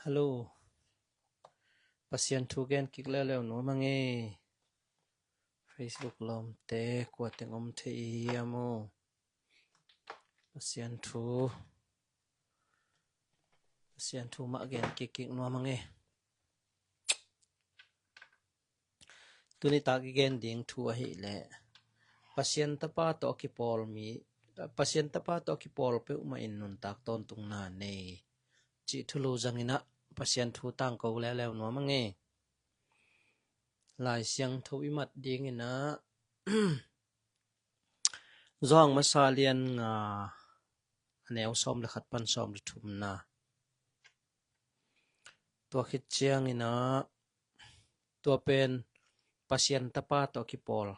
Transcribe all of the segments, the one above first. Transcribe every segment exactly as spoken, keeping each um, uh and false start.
Hello. Pasian thu gen kik leuleu nuam a ngei. Facebook lawmte, kua teng om thei i hiam aw? Pasian thu, Pasian thu mah gen kik kik nuam a ngei. Tuni tak i gen ding thu ahih leh Pasian Tapa tawh a kipawl mi, Pasian Tapa tawh a kipawl peuhmah in nuntak tawntungna nei cih thulu zangin ah Pasian thu tangko leuleu nuam a ngei. Lai Siangtho i mat dingin ah Johan masa lian nga, a neu sawm le khat pan sawm le thumna. Tua khit ciangin ah tua pen Pasian Tapa tawh kipawl,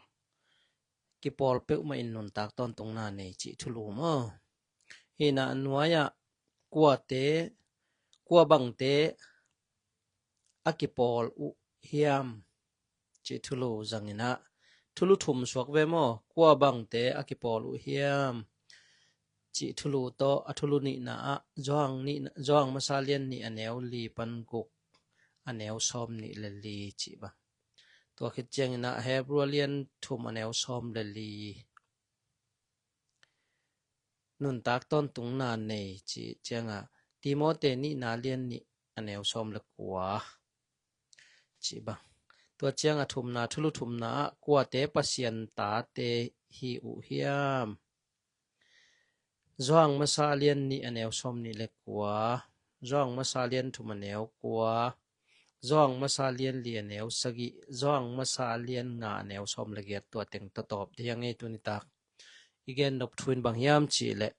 kipawl peuhmah in nuntak tawntungna nei cih thulu maw? Hi in ah a nuai-ah kuate, kua bangte a kipawl uh hiam cih thulu zangin ah thulu thum suak ve maw? Kua bangte a kipawl uh hiam cih thulu tawh a thulu nihna ah Johan nihna, Johan masa lian nih a neu li pan guk, a neu sawm nih le li cih bang. Tua khit ciangin ah Hebru lian thum a neu sawm le li. Nuntak tawntungna nei cih ciangah Timote nihna lian nih a neu sawm le kua cih bang. Tua ciangah thumna, thulu thumna ah kuate Pasian tate hi uh hiam? Johan masa lian nih a neu sawm nih le kua, Johan masa lian thum a neu kua, Johan masa lian li a neu sagih, Johan masa lian nga a neu sawm le giat, tua teng tawtawp dih a ngei tuni tak. I gen nop thu in bang hiam cih leh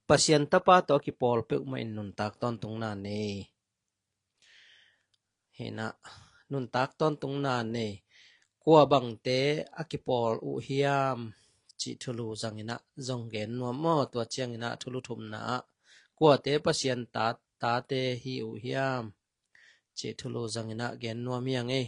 Pasian Tapa tawh a kipawl peuhmah in nuntak tawntungna nei. Hi in ah nuntak tawntungna nei. Kua bangte a kipawl uh hiam cih thulu zangin ah zong gen nuam maw? Tua ciangin ah thulu thumna ah kuate Pasian ta, tate hi uh hiam cih thulu zangin ah gen nuam hi a ngei.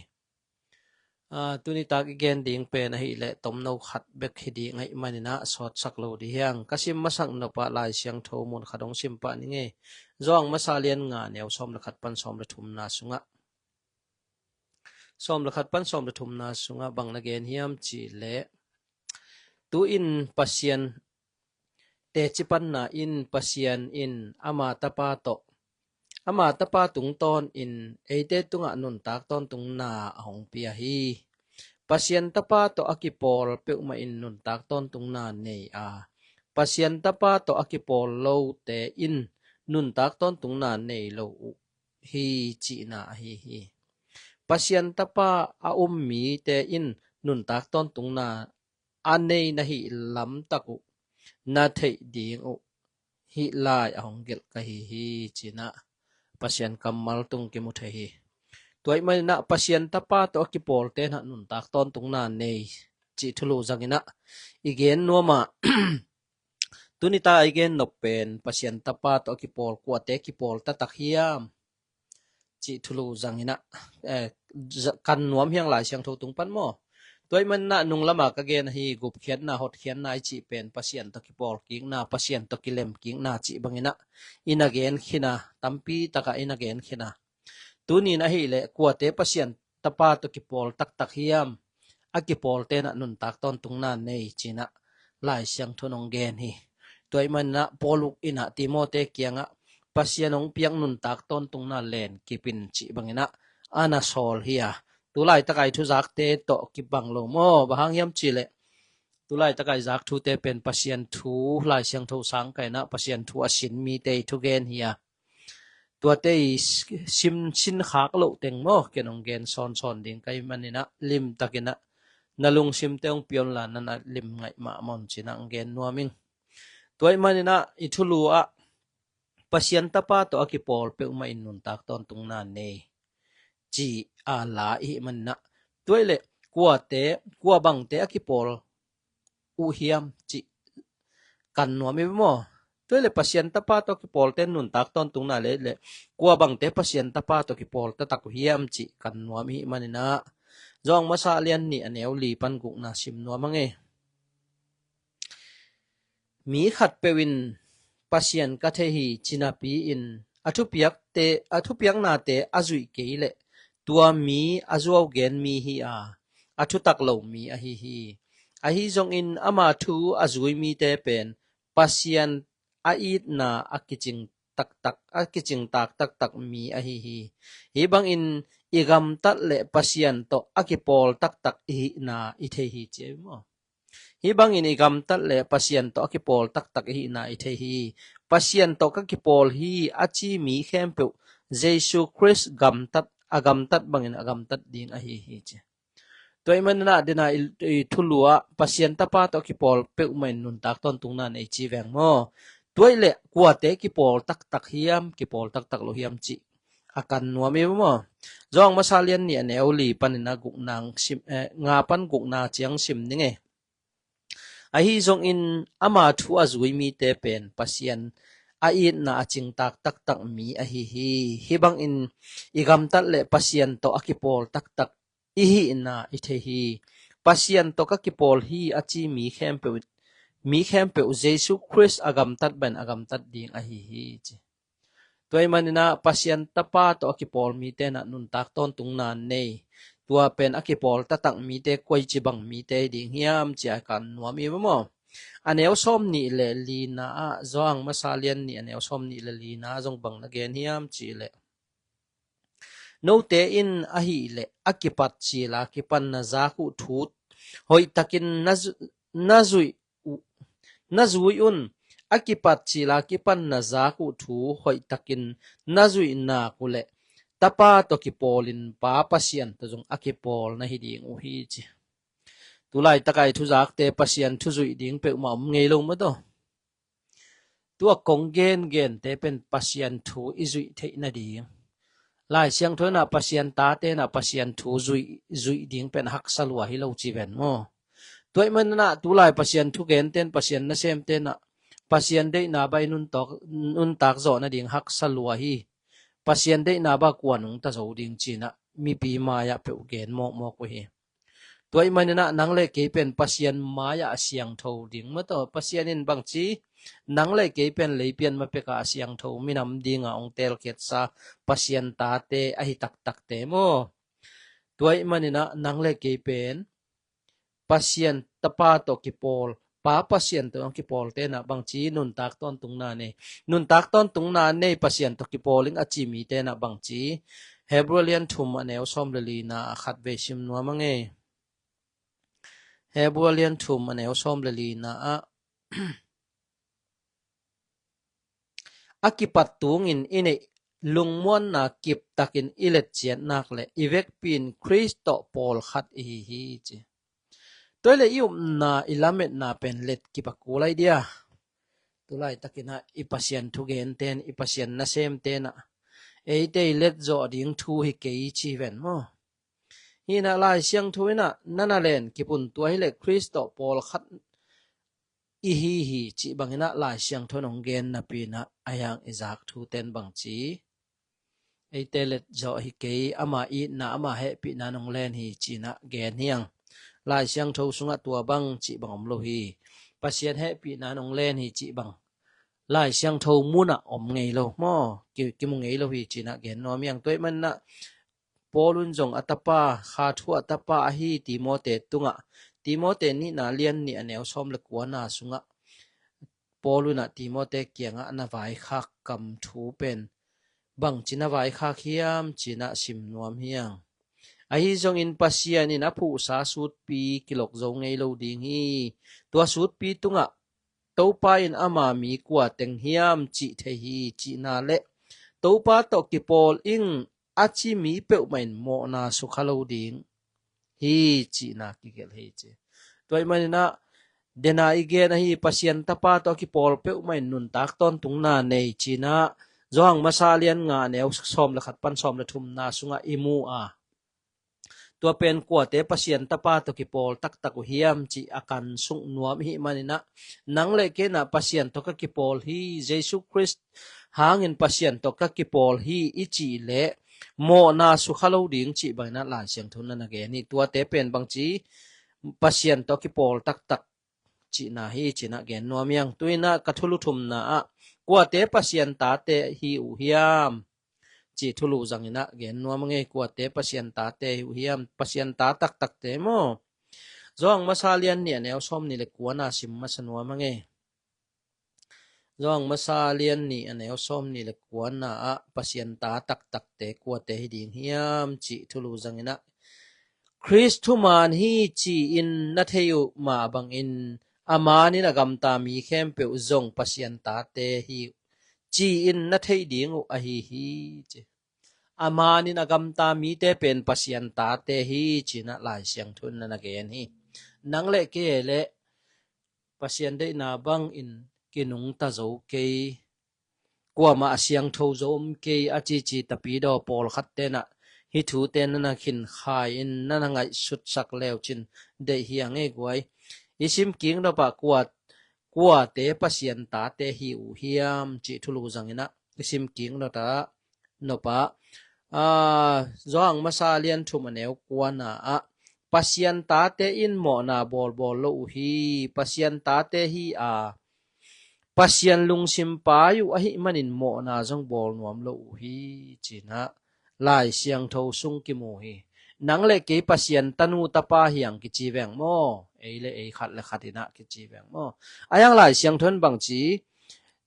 Aa, tuni tak i gen ding pen ahih leh tomno khat bek hi ding ahih manin ah sawtsak lo dih hiang. Ka sim masak nop ah Lai Siangtho mun khat hong sim pah ni ngei. Johan masa lian nga neu sawm le khat pan sawm le thumna sungah, sawm le khat pan sawm le thumna sungah bang na gen hiam cih leh, tu-in Pasian teci panna in Pasian in ama Tapa tawh, ama Tapa tungtawnin eite tungah nuntak tawntungna a hong pia hi. Pasian Tapa tawh a kipawl peuhmah in nuntak tawntungna nei a, Pasian Tapa tawh a kipawl lote in nuntak tawntungna nei lo uh hi cihna ahi hi. Pasian Tapa a um mite in nuntak tawntungna a nei na hih lamtak uh na theih ding uh hih lai a hong gelh ka hi hi, ci-in ah Pasian kammal tung kimu thei hi. Tua ahih manin ah Pasian Tapa tawh a kipawlte in ah nuntak tawntungna nei cih thulu zangin ah i gen nuam a, tuni ta i gen nop pen Pasian Tapa tawh a kipawl kuate kipawl taktak hiam cih thulu zangin ah, eh, za-, kan nuam hi hang Lai Siangtho tung pan maw? Tua ahih manin ah nung lam a ka gen ahi gupkhiatna, hotkhiatna i cih pen Pasian tawh kipawl kikna, Pasian tawh kilem kikna cih bangin ah i na gen khin a, tampi tak ah i na gen khin a. Tuni in ahih leh kuate Pasian Tapa tawh kipawl taktak hiam? A kipawlte in ah nuntak tawntungna nei, ci-in ah Lai Siangtho in hong gen hi. Tua ahih manin ah Paul in ah Timote kiangah Pasian hong piak nuntak tawntungna len kip in cih bangin ah a na sawl hi a. Tu laitak a i thuzakte tawh kibang lo maw? Bang hang hiam cih leh tu laitak a i zak thute pen Pasian thu, Lai Siangtho sang kah in ah Pasian thu a sin mite i thugen hi a. Tuate i sim sin khak loh teng maw, ken hong gen sawnsawn ding ka hih manin ah limtakin ah na lungsimte hong pia un la, na na lim ngaih mahmah un, ci-in ah hong gen nuam ing. Tua ahih manin ah i thulu ah Pasian Tapa tawh a kipawl peuhmah in nuntak tawntungna nei, ci a la i hih manin ah, tua ahih leh kuate, kua bangte a kipawl uh hiam cih kan nuam hi maw? Tua ahih leh Pasian Tapa tawh kipawlte in nuntak tawntungna leh, leh kua bangte Pasian Tapa tawh kipawl taktak uh hiam cih kan nuam i hih manin ah, Johan masa lian nih a neu li pan gukna sim nuam hang e. Mi khatpeuh in Pasian ka thei hi, ci napi-in a thupiakte, a thupiaknate a zuih kei leh tua mi a zuau gen mi hi a, a thutak lo mi ahi hi. Ahi zongin ama thu a zui mite pen Pasian a itna a kicing taktak, a kicingtak taktak mi ahi hi. Hih bangin i gamtat le Pasian tawh a kipawl taktak i hihna i thei hi ci ahi maw? Hih bangin i gamtat le Pasian tawh a kipawl taktak i hihna i thei hi. Pasian tawh ka kipawl hi a ci mi khempeuh Jesu Khrist gamtat, a gamtat bangin a gamtat ding ahi hi ci. Tua ahih manin ah dena i, i thulu ah Pasian Tapa tawh a kipawl peuhmah in nuntak tawntungna nei ci veng maw? Tua ahih leh kuate kipawl taktak hiam, kipawl taktak lo hiam cih a kan nuam hi maw? Johan masa lian nih a neu li panin a gukna sim, eh, nga pan gukna ciang sim ning e. Ahi zongin ama thu a zui mite pen Pasian a itna a cingtak taktak mi ahi hi. Hih bangin i gamtat le Pasian tawh a kipawl taktak i hihna i thei hi. Pasian tawh ka kipawl hi a ci mi khempeuh, mi khempeuh Jesu Khrist a gamtat bangin a gamtat ding ahi hi ci. Tua ahih manin ah Pasian Tapa tawh a kipawl mite in ah nuntak tawntungna nei, tua pen a kipawl taktak mite koici bang mite ding hiam ci a kan nuam hi maw? A neu sawm nih le lina ah, Johan masa lian nih a neu sawm nih le lina zong bang na gen hiam cih leh, note in ahih leh a kipat cil a kipan na zak uh thu hoihtakin na zu-, na zuih uh, na zui un. A kipat cil a kipan na zak uh thu hoihtakin na zuih nak uh leh Tapa tawh kipawlin Pa Pasian tawh zong a kipawl na hi ding uh hi ci. Tulaitak a i thuzakte Pasian thu zuih ding peuhmah om ngei lo maw taw? Tua kong gengente pen Pasian thu i zuih theih nading. Lai Siangtho in ah Pasian tate in ah Pasian thu zuih, zuih ding pen haksa lua hi lo ci ven maw? Tua ahih manin ah tulai Pasian thugente in, Pasian nasemte in ah Pasian deihna bang i nuntak, nuntak zawh nading haksa lua hi. Pasian deihna bang kua nungta zo ding ci-in ah mipi mai-ah peuh gen mawkmawk uh hi. Tua ahih manin ah nang le kei pen Pasian mai-ah a siangtho ding maw taw? Pasian in bangci, nang le kei pen leipian ma pek a a siangtho minam ding a hong telkhiatsa Pasian tate ahi taktakte maw? Tua ahih manin ah nang le kei pen Pasian Tapa tawh kipawl, Pa Pasian tawh kipawlte in ah bangci nuntak tawntungna nei. Nuntak tawntungna nei Pasian tawh kipawl ing a ci mite in ah bangci. Hebrew lian thum a neu sawm le lina a khat vei sim nuam a ngei. Hebrew lian thum a neu sawm le lina ah a kipat tungin i neih lungmuanna kiptakin i let ciat nak le i vekpi in Khrist tawh pawlkhat i hi hi ci. Tua ahih leh i upna, i lametna pen let kip a kul lai dia. Tulaitakin ah i Pasian thugente in, i Pasian nasemte in ah eite i let zawh ding thu hi kei ci ven maw? Hi in ah Lai Siangtho in ah na na len kip un, tua hi leh Khrist tawh pawlkhat i hi hi cih bangin ah Lai Siangtho in hong gen napi in ah a hiang i zak thute in bangci, eite let zawh hi kei, ama itna, ama hehpihna in hong len hi ci-in ah gen hi hang. Lai Siangtho sungah tua bang cih bang om lo hi. Pasian hehpihna in hong len hi cih bang Lai Siangtho mun ah om ngei lo maw? Ki, kimu ngei lo hi ci-in ah gen nuam hi hang. Tua ahih manin ah Paul in zong a tapa, kha thu a tapa ahi Timote tungah, Timote nihna lian nih a neu sawm le kuana sungah Paul in ah Timote kiangah na vaikhak kam thu pen bangci na vaikhak hiam ci-in ah sim nuam hi hang. Ahi zongin Pasian in a phuhsa sutpi kilok zo ngei lo ding hi. Tua sutpi tungah Topa in ama mi kua teng hiam cih thei hi cihna le Topa tawh kipawl ing a ci mi peuhmah in mawhna sukha lo ding hi cihna kigelh hi ci. Tua ahih manin ah dena i gen ahi Pasian Tapa tawh a kipawl peuhmah in nuntak tawntungna nei ci-in ah Johan masa lian nga a neu sawm le khat pan sawm le thumna sungah i mu a, tua pen kuate Pasian Tapa tawh kipawl taktak uh hiam cih a kan suk nuam i hih manin ah, nang le kei in ah Pasian tawh ka kipawl hi, Jesu Khrist hangin Pasian tawh ka kipawl hi i cih leh mawhna sukha lo ding cih bangin ah Lai Siangtho in na na gen hi. Tuate pen bangci, Pasian tawh kipawl taktak cihna hi ci-in ah gen nuam hi hang. Tu-in ah ka thulu thumna ah Kuate Pasian tate hi uh hiam? Cih thulu zangin ah gen nuam a ngei. Kuate Pasian tate hi uh hiam? Pasian ta taktakte maw? Zawhang masa lian nih a neu sawm nih le kuana sim masa nuam a ngei. Zawhang masa lian nih a neu sawm nih le kuana ah Pasian ta taktakte kuate hi ding hiam cih thulu zangin ah, Khrist thuman hi ci-in na thei uh mah bangin a manin a gamta mi khempeuh zong Pasian tate hi uh ci-in na theih ding uh ahi hi ci. A manin a gamta mite pen Pasian tate hi ci-in ah Lai Siangtho in na na gen hi. Nang le kei le Pasian deihna bangin kinungta zo kei, kuamah a siangtho zo om kei a cici tapidaw pawlkhat tenah hih thute na na khinkhai in na na ngaihsutsak leucin deih hi a ngei guai. I sim kik nopah kua, kuate Pasian tate hi uh hiam cih thulu zangin ah i sim kik nopah, nopah, aa, Zawhang masa lian thum a neu kuana ah Pasian tate in mawhna bawlbawl lo uh hi. Pasian tate hi a, Pasian lungsim pai uh ahih manin mawhna zong bawl nuam lo uh hi ci-in ah Lai Siangtho sung kimu hi. Nang le kei Pasian tanu tapa hi hang kici veng maw? Ei le ei khat le khat in ah kici veng maw? A hiang Lai Siangtho in bangci,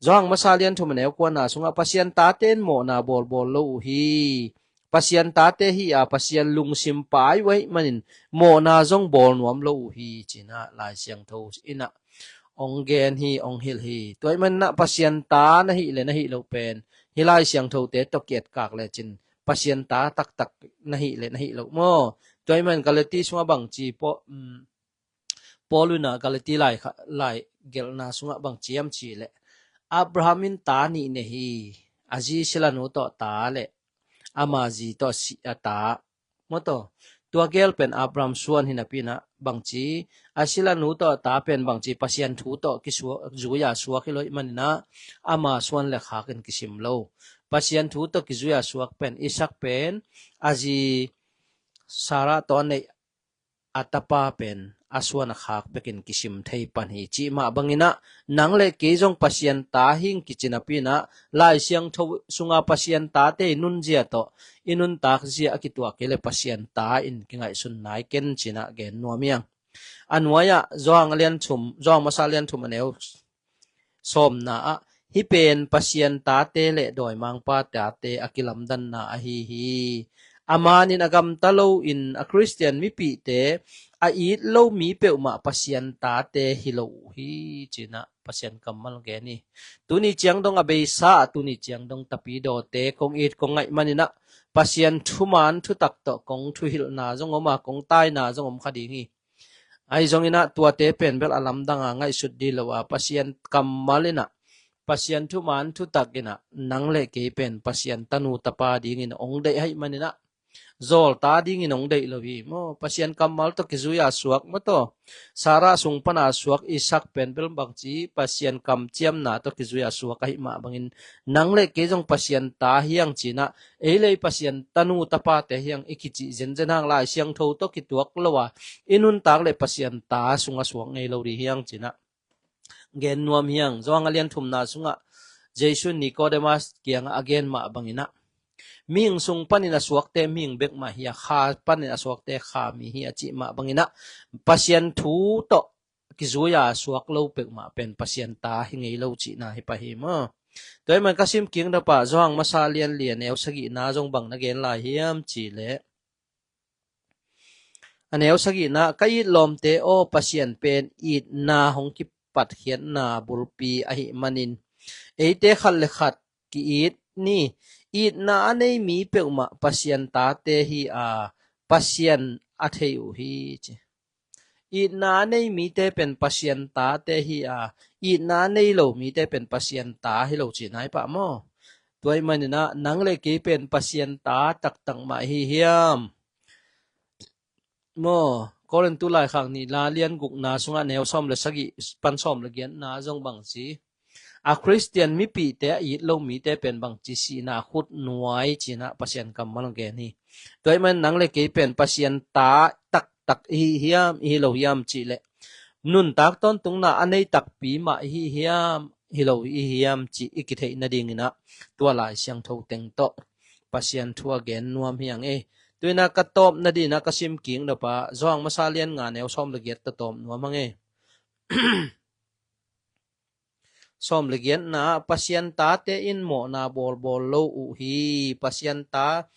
Zawhang masa lian thum a neu kuana sungah Pasian tate in mawhna bawlbawl lo uh hi. Pasian tate hi a, Pasian lungsim pai uh ahih manin mawhna zong bawl nuam lo uh hi ci-in ah Lai Siangtho in ah ong gen hi, ong hilh hi. Tua ahih manin ah Pasian ta na hih le na hih loh pen hih Lai Siangthote tawh ki-etkak lecin Pasian ta taktak na hih le na hih loh maw? Tua ahih manin Galati sungah bangci pawh, um, Paul in ah Galati lai kha, lai gelhna sungah bang ciam cih leh, Abraham in ta nih nei hi, a zi silanu tawh ta le ama zi tawh si, a ta, maw taw. Tua gel pen Abraham suan hi napi in ah bangci, a silanu tawh ta pen bangci Pasian thu tawh kizui a suak hi lo ahih manin ah ama suan le khak in kisim lo. Pasian thu tawh kizui a suak pen Isak pen a zi Sarah tawh a neih a tapa pen a suan a khak bekin kisim thei pan hi cih mah bangin ah nang le kei zong Pasian ta hi ing kici napi in ah Lai Siangtho sunga Pasian tate i nunzia tawh i nuntak zia a kituak kei le Pasian ta in kingaihsun nai ken ci-in ah gen nuam hi hang. A nuai-ah Zawhang a lian thum, Zawhang masa lian thum a neu sawmna ah hih pen Pasian tate le dawimangpa tate a kilamdanna ahi hi. A manin a gamta loin a Khristian mipihte a it lo mi peuhmah Pasian tate hi lo uh hi ci-in ah Pasian kammal gen hi. Tuni ciang dong a beisa ah tuni ciang dong tapidawte kong it kong ngaih manin ah Pasian thuman thutak tawh kong thuhilhna zong om a, kong taina zong om kha ding hi. Ahi zongin ah tuate pen bel a lamdang a ngaihsut dih lo a, Pasian kammal in ah, Pasian thuman thutak in ah nang le kei pen Pasian tanu tapa dingin ong deih ahih manin ah zawlta dingin ong deih lo hi maw? Pasian kammal tawh kizui a suak maw taw. Sarah sung pan a suak Isak pen bel bangci Pasian kamciamna tawh kizui a suak ahih mah bangin nang le kei zong Pasian ta hi hang ci-in ah ei le ei Pasian tanu tapate hi hang i kicih zenzen hang, Lai Siangtho tawh kituak lo a i nuntak le Pasian ta sungah suak ngei lo ding hi hang ci-in ah gen nuam hi hang. Zawhang a lian thumna sungah Jesu in Nicodemus kiangah a gen mah bangin ah mihing sung panin a suakte mihing bek mah hi a, Kha panin a suakte Kha mi hi a cih mah bangin ah Pasian thu tawh kizui a suak lo peuhmah pen Pasian ta hi ngei lo cihna hi pah hi maw? Tua ahih man ka sim kik nopah Zawhang masa lian li a neu sagihna zong bang na gen lai hiam cih leh, a neu sagihna, ka it lawmte aw, Pasian pen itna hong kipatkhiatna bulpi ahih manin eite khat le khat ki-it ni. Itna a nei mi peuhmah Pasian tate hi a, Pasian a thei uh hi ci. Itna a nei mite pen Pasian tate hi a, itna a nei lo mite pen Pasian ta hi lo cihna hi pah maw? Tua ahih manin ah nang le kei pen Pasian ta taktak mah hi hiam? Maw, Korintu laikhak nihna lian gukna sungah neu sawm le sagih pan sawm le giatna zong bangci, a Khristian mipihte a it lo mite pen bangci sihna khut nuai ci-in ah Pasian kammal gen hi. Tua ahih man nang le kei pen Pasian ta taktak i hi hiam, i hi lo hiam cih leh, nuntak tawntungna a nei takpi mah i hi hiam, hi lo i hiam cih i kitheih nadinginah tua Lai Siangtho teng tawh Pasian thu a gen nuam hi ang e. Tuinah ka tawp nadinah ka sim kik nop ah Johan masa lian nga neu sawm le giat tawh tawp nuam ang e. Sawm le giatna ah Pasian tate in mawhna bawlbawl lo uh hi. Pasian ta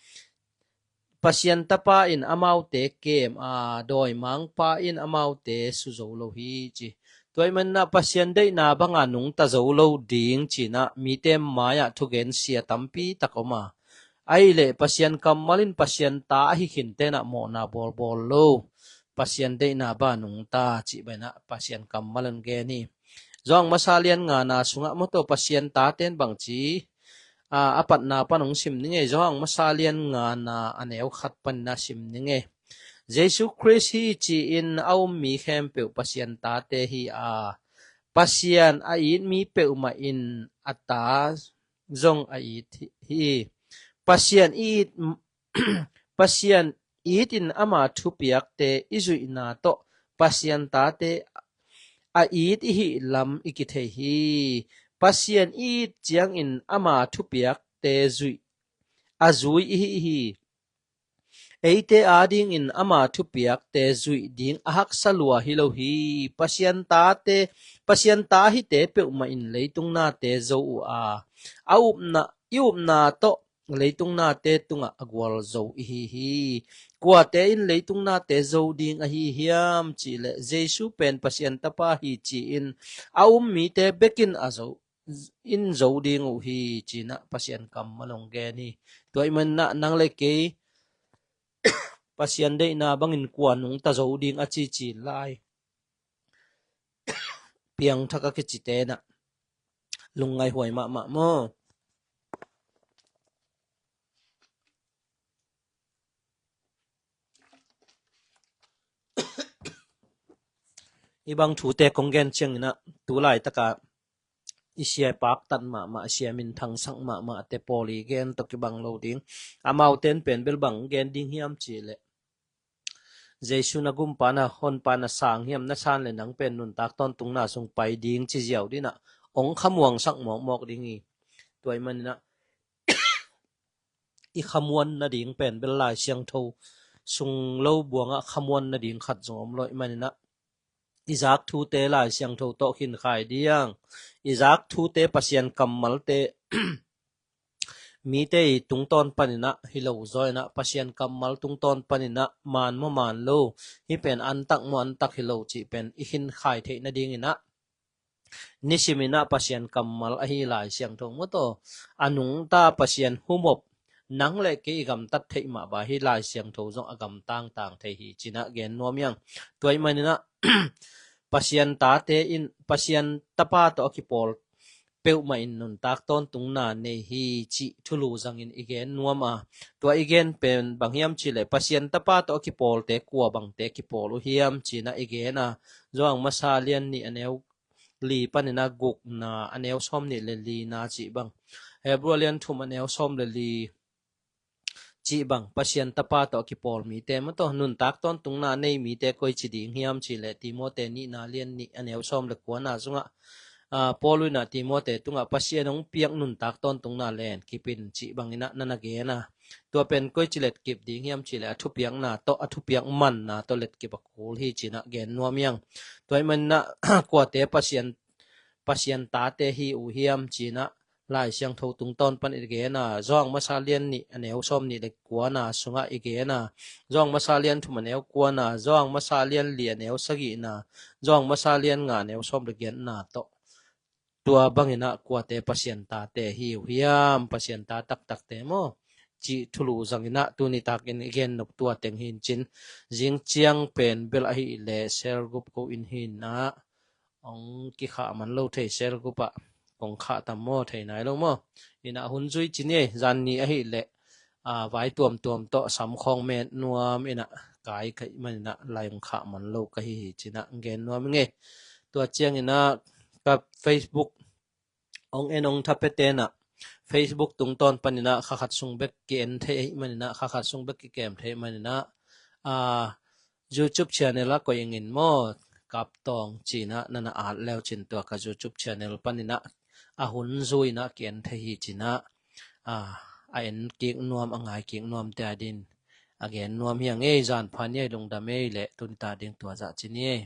Pasian tapa in amaute kem a, dawimangpa in amaute suzo lo hi ci. Tua ih manah Pasian deihna banga nungta zo lo ding cinah mite mai-ah thugen sia tampi tak om a, ahi leh Pasian kammal in Pasian ta ahi khin tenah mawhna bawlbawl lo, Pasian deihna ba nungta cih banah Pasian kammal in gen hi. Johan masa lian ngana sungah mawtaw Pasian taten bangci a, a patna pan hong sim ning e. Johan masa lian ngana a neu khat panina sim ning e. Jesu Khrist hi ci-in a um mi khempeuh Pasian tate hi a, Pasian a it mi peuhmah in a ta zong a it hi. Pasian it Pasian itin ama thupiakte i zuihna tawh Pasian tate a it i hih lam i kithei hi. Pasian it ciangin ama thupiakte zuih a zui i hih hi. Eite adingin ama thupiakte zuih ding a haksa lua hi lo hi. Pasian tate Pasian ta hite peuhmah in leitung nate zo uh a, a upna i upna tawh leitung nate tungah a gualzo i hi hi. Kuate in leitung nate zo ding ahi hiam cihleh Jesu pen Pasian tapa hi ci-in a um mite bekin a zo in zo ding uh hi cinah Pasian kammal hong gen hi. Tua ih manah nang le kei Pasian deihna bangin kua nungta zo ding a cici lai piangthak a kici tenah lungngai huai mahmah maw? I bang thute kong gen cianginah tu laitaka i sia paktat mahmah, i sia minthangsak mahmah te pawl i gen tawh kibang lo ding. Amauten pen bel bang gen ding hiam cihleh Jesu na gumpa na honpa na sang hiam, na san le nang pen nuntak tawntungna sung pai ding ci ziau dinah ong khamuangsak mawkmawk ding hi. Tua ih maninah i khamuan nading pen bel Lai Siangtho sung lo buangah khamuan nading khat zong om lo ih maninah i zak thute Lai Siangtho tawh khinkhai diang. I zak thute Pasian kammalte mite i tungtawn paninah hi lo zaw inah Pasian kammal tungtawn paninah man maw man lo, hi pen antak maw antak hi lo cih pen i khinkhai theih nadinginah nisiminah Pasian kammal ahi Lai Siangtho mawtaw a nungta Pasian humop nang le kei i gamtat theih mah ba hi Lai Siangtho zong a gamtangtang thei hi cinah gen nuam iang. Tua ih maninah Pasian tate in Pasian tapa tawh a kipawl peuhmah in nuntak tawntungna nei hi cih thulu zangin i gen nuam a, tua i gen pen bang hiam cihleh Pasian tapa tawh a kipawlte kua bangte kipawl uh hiam cinah i gen a, Johan masa lian nih a neu li paninah gukna a neu sawm nih le lina cih bang, Hebru a lian thum a neu sawm le li cih bang Pasian tapa tawh a kipawl mite mawtaw nuntak tawntungna nei mite koici ding hiam cihleh Timote nihna lian nih a neu sawm le kuana sungah Paul inah Timote tungah Pasian hong piak nuntak tawntungna len kipin cih banginah na na gen a, tua pen koici letkip ding hiam cihleh a thupiakna tawh a thupiak manna tawh letkip a kul hi cinah gen nuam iang. Tua ih maninah kuate Pasian Pasian tate hi uh hiam cinah Lai Siangtho tungtawn pan i gen a, Johan masa lian nih a neu sawm nih le kuana sungah i gen a, Johan masa lian thum a neu kuana, Johan masa lian li a neu sagihna, Johan masa lian nga a neu sawm le giatna tawh tua banginah kuate Pasian tate hi uh hiam, Pasian ta taktakte maw cih thulu zanginah tuni takin i gen nop tua teng hi in cin. Zing ciang pen bel ahih leh cell group ko in hinah hong kikhah man lo thei, cell group ah kong khah tam maw, thei nai lo maw? Inah hun zui ci ni ei, zan ni ahih leh vai tuamtuam tawh sam khawng met nuam inah kai ka ih maninah lai hong khah man lo ka hi hi cinah gen nuam ing ei. Tua cianginah ka Facebook hong en hong tha pia tenah Facebook tungtawn paninah kha khat sung bek ki-en thei ahih maninah kha khat sung bek kikem thei ahih maninah YouTube channel ah koih ingin maw, Kap Tawng cinah na na at leu cin tua ka YouTube channel paninah a hun zui-in ah ki-en thei hi ci-in ah, a, a en kik nuam, a ngai kik nuam te a din a gen nuam hi ing ei. Zan pha ni ei, lungdam ei leh tuni ta ding tua zah ci ni ei.